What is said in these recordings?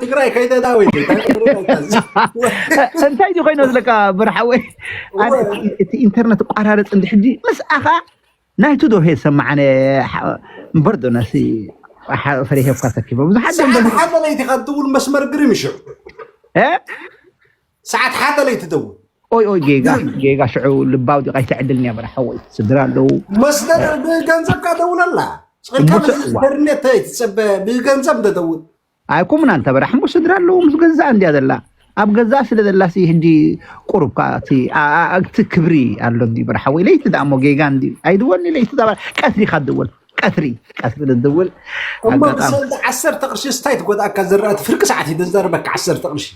ትግራይ ከይተዳወይ እንታይ ድዩ ኮይኑ ዝለካ ብርሓወይ? ኣነ እቲ- እቲ ኢንተርነት ቋራረፅ እንዲ ሕጂ ምስኣኻ ናይቱ ዶ ሄ ሰማዓነ እምበር ዶ ነሲ ፈሪሄብካ ተኪቦ ብዙሓት ደም ሰዓት ሓደ ለይቲ ካብ ትውል መስመር ግርም ይሽዑ እ? ሰዓት ሓደ ለይቲ ደውል ኦይ ኦይ ጌጋ ጌጋ ሽዑ ልባው ዲቃ ይተዕድልኒ እያ በራ ሓወይ ስድራ ኣለዉ መስደር ብገንዘብካ ደውለላ ስልካ ኢንተርኔት ተይትፀበ ብገንዘብ ደደውል ኣይኮምን ኣንተ በራሕ እሞ ስድራ ኣለዎ ምስ ገዛእ እንድያ ዘላ ኣብ ገዛእ ስለ ዘላ ሲ ሕጂ ቁሩብ ከዓ እቲ ኣ- ኣ- እቲ ክብሪ ኣሎ እንዲ በራሕ ወይ ለይቲ ዳ እሞ ጌጋ እንዲ ኣይድወልኒ ለይቲ ዳ ቀትሪ ካ ድወል ቀትሪ ቀትሪ ድድውል እሞ ኣጋጣሚ ብሰንዲ ዓሰርተ ቅርሺ ስታይ ትጎድኣካ ዝረኣቲ ፍርቂ ሰዓት እዩ ዘዛርበካ ዓሰርተ ቅርሺ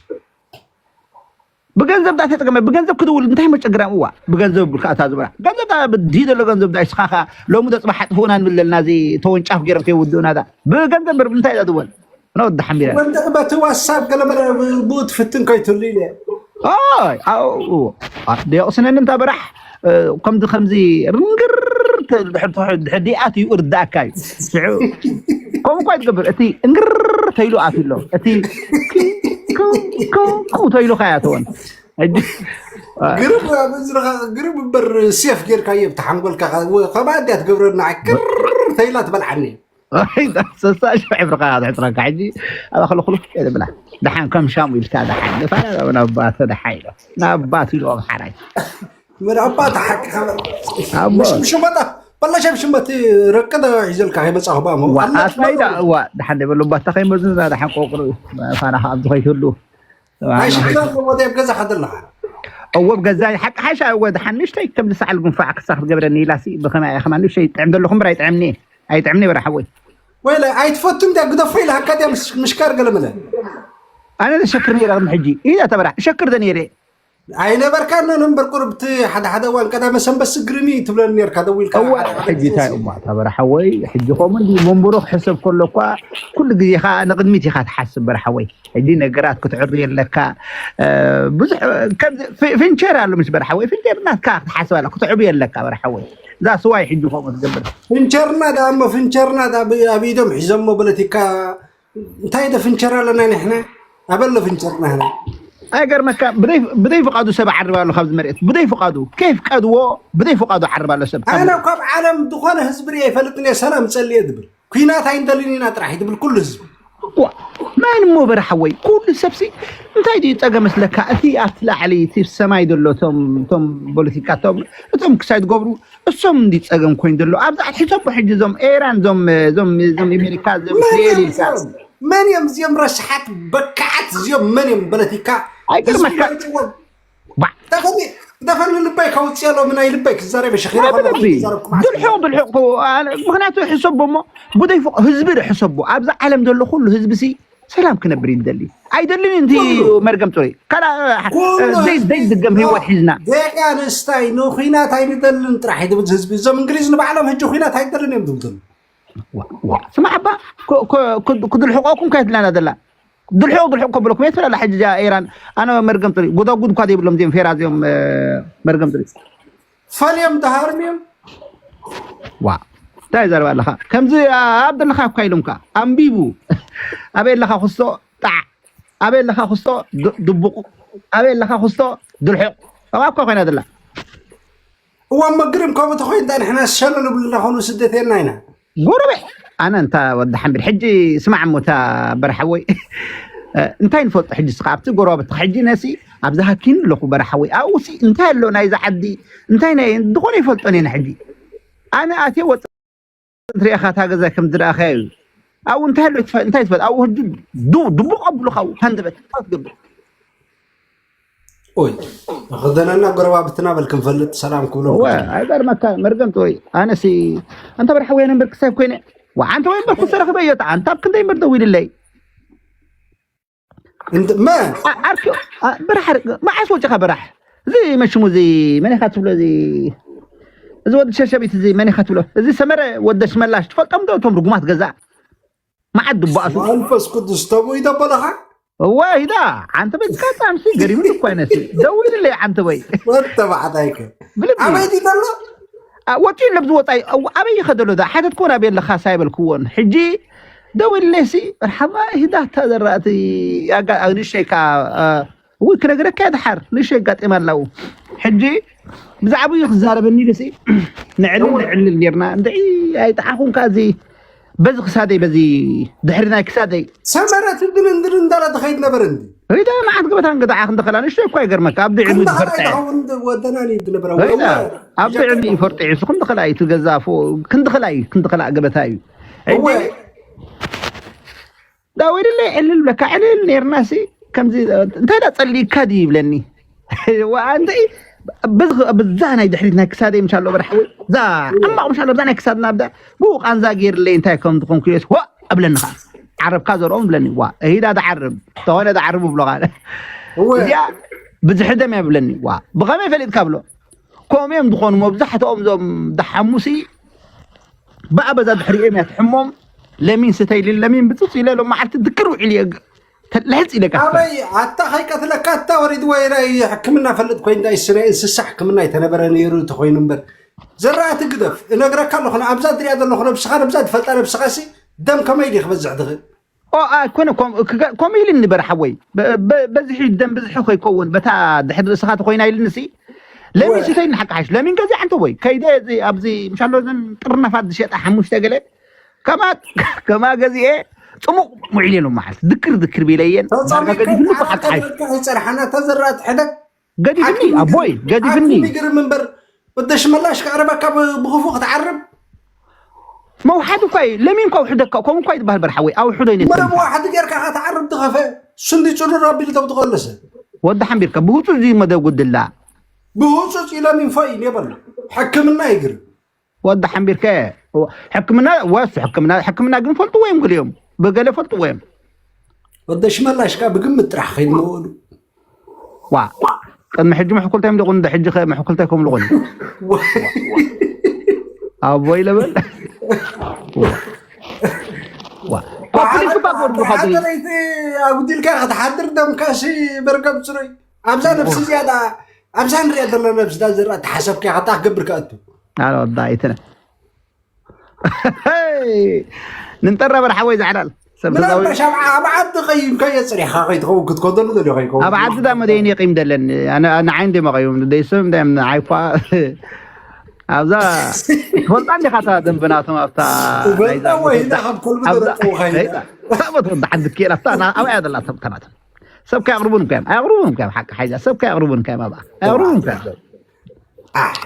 ብገንዘብ ዳ ተጠቀመ ብገንዘብ ክድውል እንታይ መጨግራም እዋ ብገንዘብ ብልካ እታ ዝበላ ገንዘብ ዳ ብዲ ዘሎ ገንዘብ ዳ ይስኻኻ ሎሚ ዶ ፅባሕ ኣጥፍኡና ንብል ዘለና እዚ ተወንጫፍ ገይሮም ከይውድኡና ዳ ብገንዘብ ምርብ እንታይ ዳ ድወል ነወዲ ሓሚረ ወንድቕ በቲ ዋትሳፕ ገለመለ ብኡ ትፍትን ከይትህሉ ኢለ ኣይ ደየቕስነኒ እንታ በራሕ ከምዚ ከምዚ ርንግር ድሕዲኣ ትዩ እርዳእካ እዩ ሽዑ ከምኡ እኳ ትገብር እቲ እንግር ተይሉ ኣትሎ እቲ ክው ተይሉ ካያ ትሆን ግርም ኣብ እዝንኻ ግርም እምበር ሴፍ ጌርካዮ ብቲ ሓንጎልካ ከ- ከምኣ እንድያ ትገብረና ክር ተይላ ትበልዓኒ ሰሳ ሽሕ ሕብርኻ ትሕፅረካ ሕጂ ኣብ ኣኽሊ ክሉፍ እየ ዝብላ ደሓን ከም ሻሙ ኢልካ ደሓን ንፋ ናባተ ደሓን ኢሎ ናባቱ ኢሎ ኣብ ሓራይ መዳባ ተሓቂ ኣቦ። ሽምሽመታ በላ ሸምሽመቲ ረቅደ ሒዘልካ ከይመፃኹ ባሞ ዋ ኣስናይ ዳ እዋ ደሓን ደበሉ ባታ ከይመዝንዛ ደሓን ቆቅሩ ፋናኻ ኣብዚ ከይትህሉ ናይ ሽግር ኣለዎ ኣብ ገዛኻ ዘለኻ እወ ገዛይ ሓቂ ሓሻ እወ ደሓን ንእሽተይ ከም ዝሰዓል ጉንፋዕ ክሳ ክትገብረኒ ኢላሲ ብኸመይ እያ ከማ ንእሽተይ ጥዕም ዘለኹም ብር ኣይጥዕምኒ ኣይጥዕምኒ በራ ሓወይ ወይለ ኣይትፈቱ እንድያ ግደፎ ኢለ ሃካ ድያ ምሽካር ገለመለ ኣነ ዘሸክር ነይረ ቅድሚ ሕጂ ኢዳ ተበራ እሸክር ደ ነይረ ኣይነበርካን ነንበር ቁርብቲ ሓደ ሓደ እዋን ቀዳመ ሰንበት ስግርሚ ትብለኒ ነርካ ደዊልካ እዋ ሕጂ እንታይ እማ ታበራ ሓወይ ሕጂ ከምኡ እንዲ መንበሩ ክሕሰብ ከሎ እኳ ኩሉ ግዜ ከዓ ንቅድሚት ኢካ ትሓስብ በራ ሓወይ ሕጂ ነገራት ክትዕሩ የለካ ብዙሕ ፍንቸር ኣሎ ምስ በራ ሓወይ ፍንቸር ናትካ ክትሓስብ ኣለ ክትዕቡ የለካ በራ ሓወይ እዛ ስዋይ ሕጂ ከምኡ ትገብር ፍንቸርና ዳ እሞ ፍንቸርና ዳ ኣብ ኢዶም ሒዞሞ ፖለቲካ እንታይ ዶ ፍንቸር ኣለና ንሕና ኣበሎ ፍንቸርና ህና ኣይገርመካ ብደይ ፍቃዱ ሰብ ዓርብ ኣሎ ካብዚ መሬት ብደይ ፍቃዱ ከይፍ ቀድዎ ብደይ ፍቃዱ ዓርብ ኣሎ ሰብ ኣነ ካብ ዓለም ዝኾነ ህዝቢ ርየ ይፈልጥ ነ ሰላም ጸልየ ዝብል ኩናት ኣይንደልን ኢና ጥራሕ ትብል ኩሉ ህዝቢ መን እሞ በረ ሓወይ ኩሉ ሰብሲ እንታይ ድዩ ፀገም መስለካ እቲ ኣብቲ ላዕሊ እቲ ሰማይ ዘሎ እቶም ፖለቲካ እቶም ክሳይ ትገብሩ እሶም እንዲ ፀገም ኮይኑ ዘሎ ኣብዛ ሕሰቦ ሕጂ እዞም ኤራን እዞም እዞም እዞም ኣሜሪካ እዞም እስራኤል ኢልካ መን እዮም እዚኦም ረስሓት በካዓት እዚኦም መን እዮም ፖለቲካ ኣይገርመካ ባዕ ተኸኒ ተኸኒ ልባይ ካውፅያ ሎሚ ናይ ልባይ ክዛረብ ሸኺረ ከለኹ ብልቢ ክዛረብኩም ዓስቢ ድልሑቕ ድልሑቕ ክው- ኣነ- ምክንያቱ ሕሰቦ እሞ ብደይ ፎቕ ህዝቢ ዶ ሕሰቦ ኣብዛ ዓለም ዘሎ ኩሉ ህዝቢ ሲ ሰላም ክነብር ይደሊ ኣይደልን እንቲ ኩሉ። መርገም ጥሩይ ካልኣ ኩሉ ዘይ ህዝቢ ዘይድገም ህይወት ሒዝና ደቂ ኣንስታይ ንኩናት ኣይንደልን ጥራሕ እዩ ዝብል ህዝቢ እዞም እንግሊዝ ንባዕሎም ሕጂ ኩናት ኣይደልን እዮም ዝብሉ ዘለዉ። ዋ- ዋ- ስማዕ ኣባ ኮ- ኮ- ኮ- ክድልሕቆኩም ከየትላና ዘላ ድልሕቕ ድልሕቕ ከብለኩም የትፈላለ ሕጂ እዚኣ ኢራን ኣነ መርገም ጥሪ ጉዳጉድ እኳ ዘይብሎም እዚኦም ፌራ እዚኦም መርገም ጥሪ ፈልዮም ደሃርም እዮም ዋ እንታይ ዘረባ ኣለኻ ከምዚ ኣብ ዘለኻ እኳ ኢሎምካ ኣንቢቡ ኣበይ ኣለኻ ክስቶ ጣዕ ኣበይ ኣለኻ ክስቶ ድቡቕ ኣበይ ኣለኻ ክስቶ ድልሕቕ ኣብኣ እኳ ኮይና ዘላ እዋ መግርም ከምኡ ተኮይንታ ንሕና ሸለሉ ብልና ኮኑ ስደተና ኢና ጎረቤ ኣነ እንታ ወዲ ሓምድ ሕጂ ስማዕ እሞ እታ በርሓወይ እንታይ ንፈልጦ ሕጂ ስኻ ኣብቲ ጎረባብቲ ሕጂ ነሲ ኣብዚ ሃኪን ኣለኹ በርሓወይ ኣብኡ ሲ እንታይ ኣሎ ናይዛ ዓዲ እንታይ ናይ ዝኾነ ይፈልጦን እየ ሕጂ ኣነ ኣትየ ወፅ ትሪእኻ እታ ገዛ ከም ዝረኣኻዮ እዩ ኣብኡ እንታይ ኣሎ እንታይ ትፈልጥ ኣብኡ ሕጂ ድቡቕ ኣብሉኻ ኣብኡ ሃንደበት እንታይ ትገብር ኦይ ክደነና ጎረባብትና በል ክንፈልጥ ሰላም ክብሎ እወ ኣይገርመካ መርገምቲ ወይ ኣነሲ ኣንተ በርሐ ወየነ እምበር ክሳብ ኮይነ ወዓንተ ወይ እምበር ክሰረኽበ እዮ ተዓንታ ኣብ ክንደይ እምበር ደው ኢልለይ እንት መ ዓርኪ በራሕ መዓስ ወጭኻ በራሕ እዚ መሽሙ እዚ መን ኢኻ ትብሎ እዚ እዚ ወዲ ሸሸቢት እዚ መን ኢኻ ትብሎ እዚ ሰመረ ወደሽ መላሽ ትፈልጦም ዶ እቶም ርጉማት ገዛ መዓት ድባኣሱ መንፈስ ቅዱስ ተቦይ ደበለኻ እዋ ኢዳ ዓንተ በይ ካጣምሲ ገሪሙን እኮ ኣይነሲ ደው ኢልለይ ዓንተ በይ ወተባዕታይከ ብልቢ ኣበይ ዲተሎ ወፂኡ ለብዚ ወፃኢ ኣበይ ይኸደሎ ዳ ሓተት ኮን ኣበይ ኣለኻ ሳይበልክዎን ሕጂ ደው ኢለሲ፣ መርሓባ፣ ሂዳታ ዘራእቲ፣ ኣጋ-፣ ንእሽተይ ከኣ፣ እ፣ ውይ፣ ክነግረካ እየ ድሓር፣ ንእሽተይ ኣጋጢማ ኣላው። ሕጂ ብዛዕባኡ ክዛረበኒ ኢሉሲ፣ ንዕልል፣ ንዕልል ኔርና። እንድዒ ኣይጠዓኹን ከኣ እዚ፣ በዚ ክሳደይ፣ በዚ ድሕሪ ናይ ክሳደይ። ሰመረ ትብል እንድሪ እንዳላ ትኸይድ ነበር እንዲ። ሪዳ መዓት ገበታ እንገዳዓ ክንዲ ኸላ፣ ንእሽተይ እኳ ይገርመካ፣ ኣብዲ ዕድሚ ክንዲ ኸላ ዝፈርጠዐ። ይኸውን ወደናኒ ዝነበረ። ሪዳ፣ ወ-፣ ኣብዲ ዕድሚ ይፈርጠዐ፣ እሱ ክንዲ ኸላ እዩ ትገዛፎ፣ ክንዲ ኸላ እዩ፣ ክንዲ ኸላ ገበታ እዩ። እወ። ሕጂ ዳዊት ለይ ዕልል ብለካ፣ ዕልል ኔርናሲ፣ ከምዚ፣ እንታይ ዳ ጸሊእካ ድዩ ይብለኒ። ዋ፣ እንታይ፣ በዚ፣ በዛ ናይ ድሕሪት ናይ ክሳደይ ምሻሎ በርሓ ወይ፣ እዛ ዓማቕ ምሻሎ፣ በዛ ናይ ክሳድና ብዳ፣ ብኡ ቃንዛ ገይርለይ እንታይ ከም ዝኾንኩ ኢለስ፣ ዋ፣ እብለኒ ኸዓ። ዓረብካ ዘርኦም ብለኒ፣ ዋ፣ እሂዳ ትዓርብ፣ ተኾነ ትዓርብ ብሎ ኸዓ። እወ። እዚኣ ብዝሒ ደም እያ ብለኒ፣ ዋ፣ ብኸመይ ፈሊጥካ ብሎ። ከምኡ እዮም ዝኾኑ መብዛሕትኦም እዞም ደሓሙሲ፣ ብኣ በዛ ድሕሪኦም እያ ትሕሞም። ለሚን ስተይልል፣ ለሚን ብፅፅ ኢለ ሎም መዓልቲ ድክር ውዒል እየ። ተ-፣ ልሕፅ ኢለካ እስከ። ኣበይ ኣታ ከይቀትለካ ኣታ ወሪድዎ ናይ ሕክምና ፈልጥ ኮይኑ፣ ናይ ስ-፣ ናይ እንስሳ ሕክምና የተነበረ ነይሩ እንተኾይኑ እምበር፣ ዘራእቲ ግደፍ። እነግረካ ኣለኹ፣ ኣብዛ ትሪኣ ዘለኹ ነብስኻ፣ ነብዛ ትፈልጣ ነብስኻሲ ደም ከመይ ድዩ ክበዝሕ ትኽእል? ኦ፣ ኣይኮነ፣ ከም-፣ ክገ-፣ ከምኡ ኢሉ ንበረ ሓወይ። በ-፣ በ-፣ በዝሒ ደም ብዝሒ ከይከውን፣ በታ ድሕሪ ርእስኻ ተኾይና ኢልንሲ። ለሚን ወ- ሲተይ ንሓቂ ሓሽ። ለሚን ገዚኣ እንተ ወይ፣ ከይደ እዚ፣ ኣብዚ ምሻሎ እዘን ጥርናፋት ዝሸጣ ሓሙሽተ ገለ፣ ከማ፣ ከማ ገዚኤ፣ ጽሙቕ ውዒል የሎ መዓልቲ። ድክር ድክር ቢለየን፣ ዳርጋ ተጸሚቅካ ገዲፍኒ እኮ ሓቂ ሓሽ። ተደርካ ይጸርሓና፣ ተዘራእቲ ሕደግ። ገዲፍኒ፣ ሓኪም ኣቦይ፣ ይግርም፣ ገዲፍኒ። ሓኪም ይግርም እምበር፣ ወደ ሽመላሽ ከዕርበካ ብ-፣ ብኽፉእ ክትዓርብ። መውሓዲ እኳ እዩ፣ ለሚን እኳ ውሕደካ፣ ከምኡ እኳ እዩ ዝበሃል በርሓ ወይ፣ ኣውሕዶ ይነጥፍ። መዋሕዲ ጌርካ ክትዓርብ ትኸፈ፣ ስንዲ ጽኑር ኣቢሉ ተብትኸለሰ። ወዲ ሓምቢርካ፣ ብህጹጽ እዩ መደብ ጉድላ። ብህጹጽ እዩ ለሚን ፎይ ይበሎ። ሕክምና ይግርም። ወዲ ሓምቢርከ፣ ሕክምና፣ ወስ ሕክምና፣ ሕክምና ግን ፈልጥዎ እዮም ገሊኦም። ብገለ ፈልጥዎ እዮም። ወደ ሽመላሽካ ብግምት ጥራሕ ከይድ መወሉ። ዋ፣ ቅድሚ ሕጂ ምሕኩልታይ ምልቑን፣ እንደ ሕጂ ኸ ምሕኩልታይ ከም ልቑን። ኣቦይ ለበል። ዋ። ኮፕሊንግ እኳ ጎድሉ ኻትሪ። ሓደረይቲ ኣጉዲልካ ክትሓድር ደምካሲ በርገብ ጽሩይ። ኣብዛ ነብሲ እዚኣ ደኣ፣ ኣብዛ ንሪኣ ዘለና ነብሲ ደኣ ዘርኣ ተሓሰብካ ኢኻ፣ እንታይ ክገብር ከኣቱ? ኣረ ወዳኢትነ። ንንጠራ በርሓ ወይ ዛዕላል። ሰብ ምናልባሽ ተዛዊ-፣ ኣብ ዓ-፣ ኣብ ዓዲ ቀይምካዮ ጽሪሕኻ ከይትኸውን ክትከደሉ ደልዮ ከይከውን። ኣብ ዓዲ ዳ መደይን የቂም ደለን። ኣነ፣ ኣነ ዓይን ደይ መቐዩም፣ ደይ ስም ደም ንዓይ እኳ ኣብዛ ትፈልጣ እንዲኻ እታ ደንበናቶም ኣብታ ትፈልጣ ናይዛ ወይ መወዳእታ። እንዳ ካብ ኮልቡ ኣብዛ ተረጠው ኸይዳ። ኸይዳ። ሳቦት ወዳ ሓንቲ ትክእል ኣብታ ና-፣ ኣብኣ እያ ዘላ ሰብ ተናት። ሰብ ከየቕርቡን እኮ እዮም። ኣየቕርቡን እኮ እዮም። ሓቂ ሓይዛ። ሰብ ከየቕርቡን እኮ እዮም ኣብኣ። ኣየቕርቡን እኮ እዮም። ኣሕ፣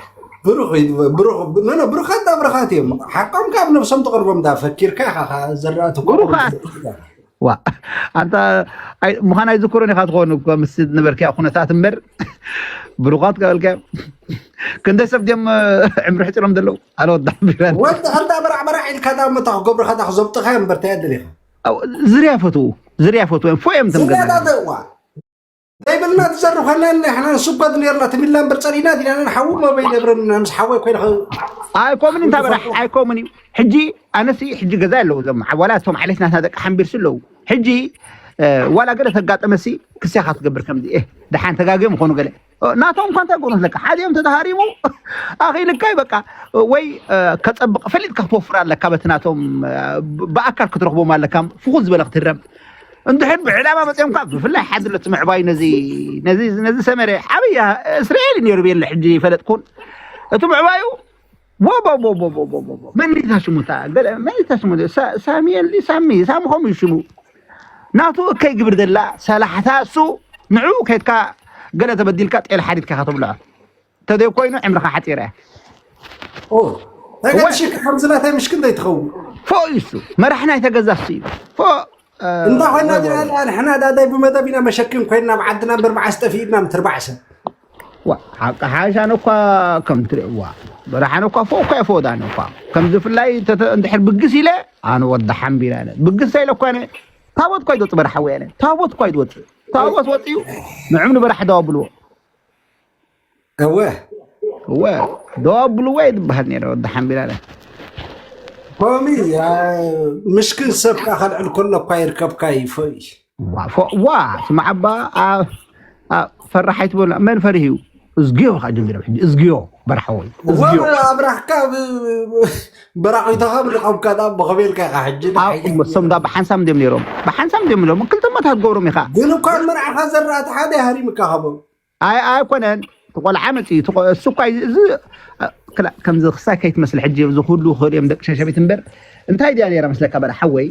ብሩኽ እዩ፣ ብሩኽ፣ ኖ፣ ኖ፣ ብሩኻት ዳ ብሩኻት እዮም። ሓቆም ካብ ነብሶም ተቕርቦም ዳ ፈኪርካ ኢኻ፣ ኻ ዘራእቲ እኮ ብሩኻት። ዋ፣ ኣንታ፣ ኣይ፣ ምዃን ኣይዝክሮን ኢኻ ትኸውን እኮ፣ ምስ ዝነበርካዮ ኩነታት እምበር፣ ብሩኻት ከበልካዮም። ክንደይ ሰብ ድዮም ዕምሪ ሕፂሮም ዘለዉ? ኣነ ወዲ ሓምቢራን። ወዲ ኣንታ በራዕ በራዕ ኢልካ ዳ መታ ክገብርኻ ዳ ክዘብጥኻ እዮም፣ በርታ እያ ደሊኻ። ኣው፣ ዝርያ ፈትዉ፣ ዝርያ ፈትዉ እዮም፣ ፎ እዮም እቶም ዝርያ ገዛ። ዳ ደዋ። ዘይብልና ትዘርብ ኮይና ንሕና ንስጎድ ነርና፣ ትሚልና እምበር ጸሊእና ዲና ንሓዉ መበይ ነብረና ምስ ሓወይ ኮይና ኸ-፣ ኣይኮምን እንታ በራሕ፣ ኣይኮምን እዩ። ሕጂ ኣነሲ ሕጂ ገዛ ኣለዉ እዞም ዋላ እቶም ዓሌት ናትና ደቂ ሓምቢርሲ ኣለዉ። ሕጂ፣ እ፣ ዋላ ገለ ተጋጠመሲ ክስያኻ ትገብር ከምዚ፣ እ፣ ደሓን ተጋግዮም ይኾኑ ገለ። እ፣ ናቶም እኳ እንታይ ጎኖት ለካ? ሓዲኦም ተተሃሪሙ ኣኺልካይ በቃ፣ ወይ፣ እ፣ ከጸብቕ ፈሊጥካ ክትወፍር ኣለካ በቲ ናቶም፣ እ፣ ብ-፣ ብኣካል ክትረኽቦም ኣለካ። ፍኹስ ዝበለ ክትህረም። እንድሕር ብዕላማ መጺኦም ከኣ ብፍላይ ሓድሎ እቲ ምዕባይ ነዚ፣ ነዚ፣ ነዚ ሰመረ ዓብይ እስራኤል እዩ ነይሩ ቤለ ሕጂ ይፈለጥኩን። እቲ ምዕባዩ ወ-፣ ወ-፣ ወ-፣ ወ-፣ ወ-፣ ወ-፣ ወ-፣ ወ-፣ መን እዩ እታ ሽሙ እታ? ገለ መን እዩ እታ ሽሙ? ሳ-፣ ሳሙኤል ድዩ? ሳሚ፣ ሳሚ ከምኡ እዩ ሽሙ። ናቱ እከይ ግብር ዘላ ሰላሕታ እሱ ንዑ ከይድካ ገለ ተበዲልካ ጤል ሓዲድካ ኢኻ ተብልዖ። ተዘይ ኮይኑ ዕምርኻ ሓጺረ። ኦ፣ ተገድሽካ ከምዚ ናታይ ምሽክን ዘይትኸውን። ፎ እዩ እሱ። መራሕና ኣይተገዛሱ እዩ። ፎ፣ እ፣ እንዳ ኮይና ወ-፣ ወ-፣ ዲና ንሕና ዳዳይ ብመደብ ኢና መሸክም ኮይና ኣብ ዓድና እምበር መዓስ ጠፊእና ምትርባዕ ሰብ። ዋ፣ ሓቂ ሓይሽ ኣነ እኳ ከም ትርእይዋ፣ በረሓነ እኳ ፎ እኳ እየ ፎ ዳነ እኳ። ከምዚ ብፍላይ ተተ-፣ እንድሕር ብግስ ኢለ፣ ኣነ ወዲ ሓምቢር ኣነ። ብግስ ኢለ እኳ ኣነ፣ ታቦት እኳ ይወጽእ በረሓ ወይ ኣነ። ታቦት እኳ ይወጽእ። ታቦት ወጽኡ፣ ንዕም ንበረሓ ደው ኣብልዎ። እወ። እወ፣ ደው ኣብልዎ እዩ ዝበሃል ነይረ ወዲ ሓምቢር ኣነ። ኮሚ፣ ያ፣ ምሽክን ሰብ ከኣ ከልዕል ከሎ እኳ ይርከብካ እዩ፣ ፎይ። ዋ፣ ፎ-፣ ዋ፣ ስማዕ ኣባ፣ ኣ-፣ ኣ-፣ ፈራሕ ኣይትበል። መን ፈሪህ እዩ? እዝግዮ ከዓ ጀሚሮም ሕጂ እዝግዮ በርሓወይ እዝግዮ ኣብራኽካ በራቂቶኻ ብልቆምካ ዳ በኸቤልካ ኢኻ ሕጂ እሶም ዳ ብሓንሳብ እንዲም ነይሮም ብሓንሳብ እንዲም ነይሮም ክልተ መታት ገብሮም ኢኻ ግን እኳ መርዓኻ ዘራእቲ ሓደ ሃሪምካ ካብኦም ኣይ ኣይኮነን ትቆልዓ መፅኡ እሱ እኳ እዚ ከምዚ ክሳይ ከይትመስል ሕጂ እዚ ኩሉ ክእልዮም ደቂ ሸሸቤት እምበር እንታይ ድያ ነይራ መስለካ በረ ሓወይ